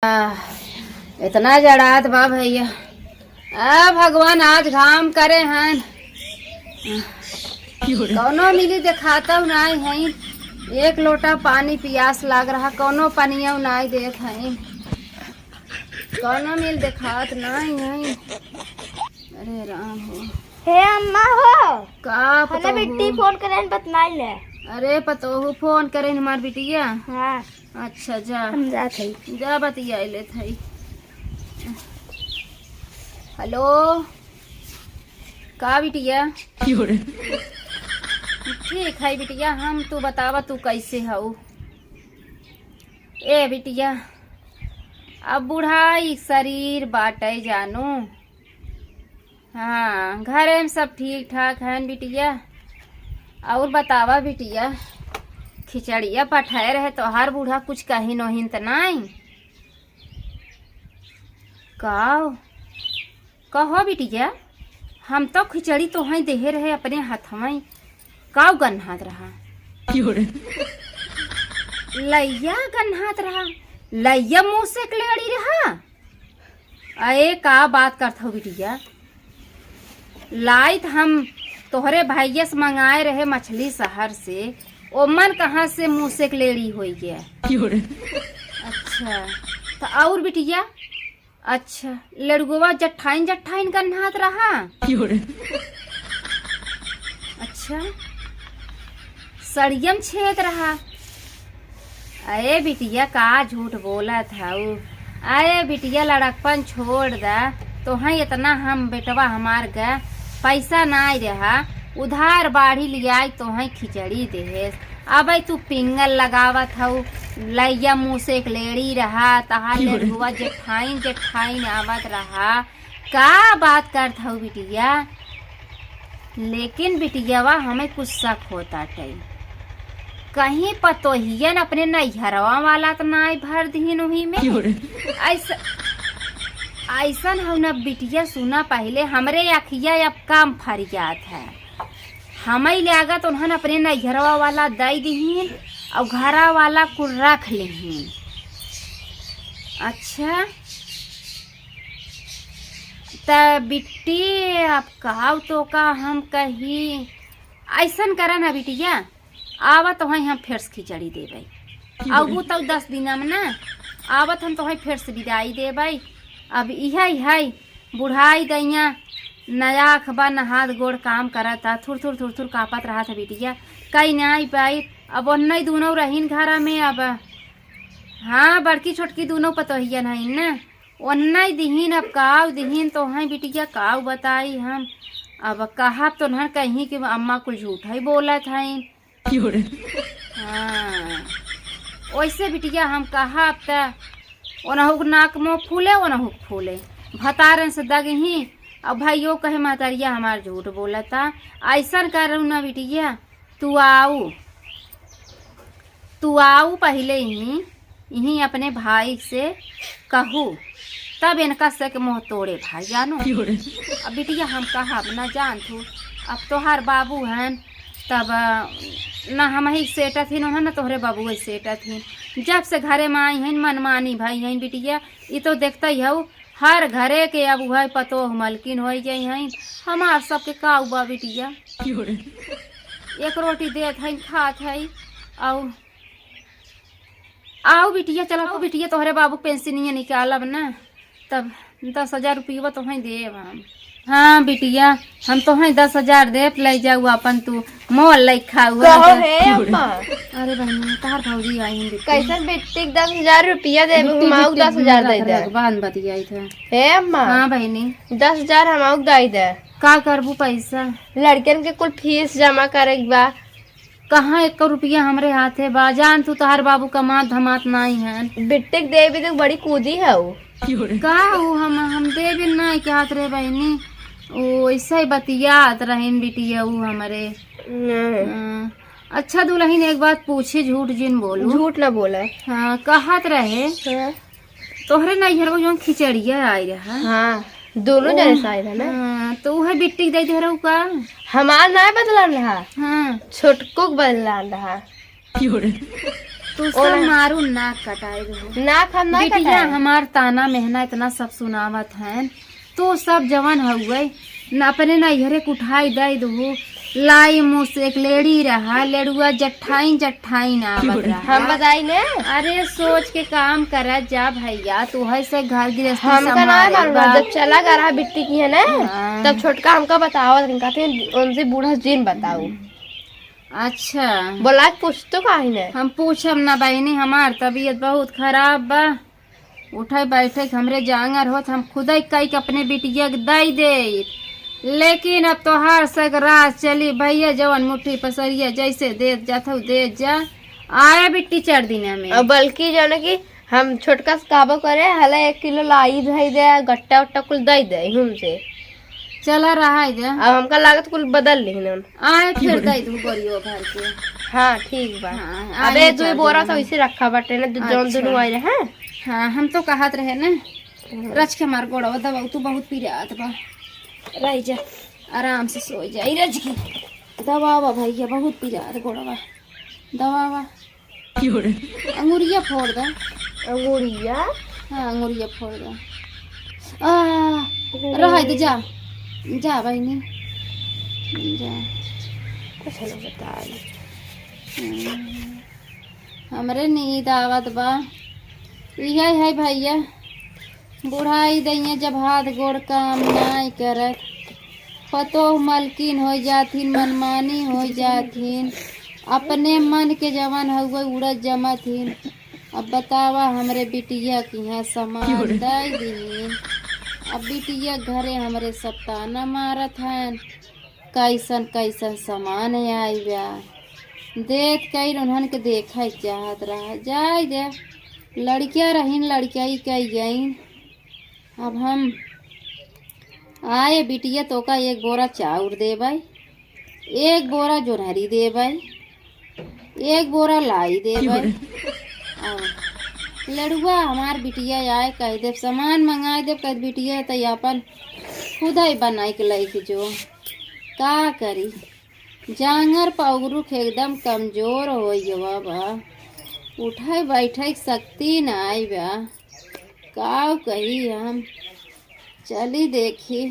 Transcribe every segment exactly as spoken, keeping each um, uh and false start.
आह, इतना जड़ात बा भइया। आ भगवान, आज घाम करे हन। कौनो मिली देखातउ नाई हई। एक लोटा पानी पियास लाग रहा, कौनो पनियउ नाई देत हई। कौनो मिल देखात नाई हई। अरे राम हो। हे अम्मा हो। का हने पतोहू? बिट्टी फोन करेन, बतलाई ले। अरे पतोहू फोन करेन हमार बिटिया। हाँ। अच्छा, जा। हम जात हई। जा बतियाई लेत हई। हेलो, का बिटिया? ठीक है बिटिया, हम, तू बतावा, तू कैसे हऊ? ए बिटिया, अब बुढ़ाई शरीर बाटे जानू। हाँ, घरे में सब ठीक ठाक हन बिटिया। और बतावा बिटिया, खिचड़िया पठाए रहे तोहार बूढ़ा, कुछ कहिन ओहिन त नाई? काव? कहो बिटिया, हम तो खिचड़ी तोहई देहे रहे अपने हथवई, काव गन्हात रहा? लइया गन्हात रहा, लइया मुँह से लेड़ी रहा। अरे का बात करत हऊ बिटिया, लाइत हम तोहरे भइया से मंगाए रहे मछली शहर से, ओमन कहाँ से मुँह से लेड़ी होई गया। अच्छा, तो और बिटिया? अच्छा, लड़ुआ जट्ठाइन जट्ठाइन गन्हात रहा। अच्छा, सड़ियम छेद रहा। अरे बिटिया, का झूठ बोलत हऊ? अरे बिटिया, लड़कपन छोड़ द। तोहई इतना हम, बेटवा हमार ग पैसा नाई रहा, उधार बाढ़ी लियाई तोहई खिचड़ी देहेस। अबे तू पिंगल लगावत हऊ, लइया मुँह से एक लेड़ी रहा, तहार लड़ुआ जेठाइन जेठाइन आवत रहा। का बात करत हऊ बिटिया? लेकिन बिटियावा, हमें कुछ शक होत आटे। कहीं पतोहियन अपने नैहरवा वाला त नाई भर दिहिन उही में। ऐसा, ऐसन हऊ न बिटिया, सुना पहिले, हमरे अखिया अब काम फरियात है। हमें लागत उन्हन अपने नैहरवा वाला दई दिहिन और घरा वाला कुल रख लिहिन। अच्छा, त बिट्टी, अब कहव तो का हम कही, ऐसन करा ना बिटिया, आवा तोहई हम फेर से खिचड़ी देबै। अबू तउ दस दिना में ना, आवत हम तोहई फेर से बिदाई देबै। अब इहै है बुढ़ाई दइया, नया आँख बा, ना हाथ गोड़ काम करत आ, थुर थुर थुर थुर काँपत रहत है बिटिया, कई नाई पाई। अब ओन्नई दूनौ रहीन घरा में, अब हाँ, बड़की छोटकी दूनौ पतोहियन हईन ना, ओन्नई दिहिन, अब काव दिहिन तोहई बिटिया, काव बताई हम। अब कहब तो उन्हन कहीं कि अम्मा कुल झूठै बोलत हईन। हाँ, ओइसे बिटिया हम कहब त ओनहु के नाक मुँह फूले, ओनहु के फूले। भतारन से दगही, अब भाइयो कहे महतरिया हमार झूठ बोलता। ऐसन करू ना बिटिया, तू आऊ, तू आऊ पहिले ही, इहीं अपने भाई से कहू, तब इनका से के मुँह तोड़े भाई जानो। अब बिटिया हम कहब ना जानथू, अब तोहार बाबू हन, तब, अ, ना हमही सेटत हिन, उन्हन ना तोहरे बाबू सेटत हिन। जब से घरे में आई हन, मनमानी भई हन बिटिया, ई तो देखतै हऊ, हर घरे के अब उहै पतोह मलकिन होइ गई हईं, हमार सबके काऊ बा बिटिया। एक रोटी देत हईं, खात हई, आऊ, आऊ बिटिया, चला, आऊ बिटिया, तोहरे बाबू के पेंशनिया निकालब ना, तब दस हजार रुपया तोहई देब हम। हाँ बिटिया, हम तोहई दस हजार देब, लै जाऊ आपन तू मोल लै खाऊ। कहो है अम्मा। अरे बहिनी, तहार भौजी आई हैं बिटिया। कैसन बिट्टी के दस हजार रुपया देबू, बिट्टी, हमाऊ बिट्टी दस हजार दे दे। रख, बांध बतियाई थे। हे अम्मा। हाँ बहिनी। दस हजार हमाऊ दे दे। का करबू पैसा? लड़कन के कुल फीस जमा करे के बा। कहाँ एको रुपया हमरे हाथे बा? जान तू, तोहार बाबू कमात धमात नाई हन। बिट्टी के देबी तो बड़ी कूदी है ऊ। का ऊ हम, हम देबे नाई कहत रहे बहिनी, ऊ ऐसे ही बतियात रहीन बिटिया ऊ हमरे। हम्म। हाँ। अच्छा दुलहिन, एक बात पूछी, झूठ जिन बोलू। झूठ ना बोला। हाँ, कहत रहे, हाँ। तोहरे नैहरवा जौन खिचड़िया आई रहा। हाँ, दोनों जने से आई रहा ना। हाँ, तो उहे बिट्टी के दे दे रहू का? हमार ना बदलान रहा। हाँ। छोटको के बदलान रहा। तू सब ओला मारू नाक कटाई दू। नाक हम ना बिटिया कटाई। हमार ताना मेहना इतना सब सुनावत हैं, तू सब जवन हउए न अपने नैहरे के उठाई दे दू। लाई मुँह से एक लेड़ी रहा, लेड़ुआ जट्ठाइन जट्ठाइन आवत रहा। हम बताई ने। अरे सोच के काम करा जा भैया, तू है से घर गृहस्थी हमका ना संभाले मालूम बा। जब चला गया रहा बिट्टी की है ना, हाँ। तब छोटका हमका बतावत रही, कहते हैं, उनसे बूढ़ा जिन बताऊ। अच्छा। बोला कि पूछ तो काहे ने? हम पूछब ना बहिनी, हमार तबीयत बहुत खराब बा। उठे बैठे के हमरे जांगर होत, हम खुदे कई के अपने बिटिया के दई देइत। लेकिन अब तोहार सग राज चली भैया, जवन मुट्ठी पसरिया जैसे देत जात हऊ देत जा। आए बिट्टी चार दिन में। और बल्कि जौन कि हम छोटका से कहबो करे, हले एक किलो लाई धई दे, गट्टा उट्टा कुल दई दे हमसे। चला रहा है जा। अब हमका लागत कुल बदल लिहन। आए फिर दई दू बोरियो भर के। हाँ, ठीक बा। हाँ, अबे आए दुई चल बोरा देना। तो ऐसे रखा बाटे ना, दु-, जौन अच्छा। दुनू आए रहे, हाँ? हाँ, हम तो कहत रहे ना, हम्म। रच के हमार गोड़वा दबाऊ, तू बहुत पिरात बा। रह जा, आराम से सो जा। ई रच के दबावा भैया, बहुत पिरात गोड़वा। दबावा। क्यों रे? अंगुरिया फोड़ दे। अंगुरिया? हाँ, अंगुरिया फोड़ दे। आ, रह दे, जा। जा बहिनी। जा। कुछ ना बता। हम्म। हमरे नींद आवत बा। इहे है भैया, बुढ़ाई दइया जब हाथ गोड़ काम नाई करत, पतोह मलकिन होइ जाथिन, मनमानी होइ जाथिन, अपने मन के जवन हउवे उड़त जमत हिन। अब बतावा, हमरे बिटिया किहाँ सामान दई दीन, अब बिटिया घरे हमरे सब ताना मारत हन। कैसन कैसन सामान आई बा। देत कइल उन्हन के देखा चाहत रहा। जाए दे, लड़किया रहीन, लड़किया ही कही गईन। अब हम आए बिटिया तोका एक बोरा चाउर देबै, एक बोरा जोन्हरी देबै, एक बोरा लाई देबै। और लड़ुआ हमार बिटिया आए कह देब, सामान मंगाए देब, कह बिटिया त अपन खुदै बनाई के लइके जो। का करी, जांगर पौरुख एकदम कमजोर होइ गवा बा, उठै बैठै के शक्ति नाई बा। काउ कही हम, चली देखी,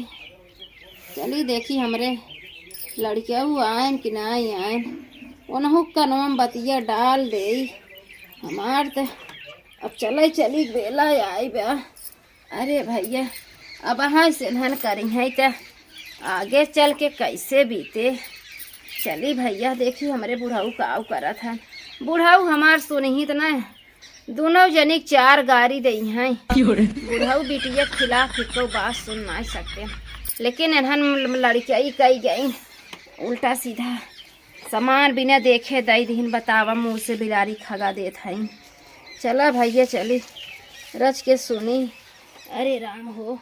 चली देखी हमरे लड़कियाऊ आयन कि नाई आयन, ओनहु कनवा में बतिया डाल देई। हमार त अब चलै चली बेला आई बा। अरे भैया, अब अहाँ से धन करी है त आगे चल के कैसे बीते। चली भैया, देखी हमरे बुढ़ऊ काउ करत हन। बुढ़ऊ हमार सुनही त ना, दुनों जनी के चार गारी देई हैं। बुढ़ऊ बिटिया के खिलाफ एको बात सुन नाई सकते, लेकिन इन्हन लड़कियाई कई गई उल्टा सीधा सामान बिना देखे दई दिहिन। बतावा, मुँह से बिलारी खगा देत हई। चला भैया, चली रच के सुनी। अरे राम हो।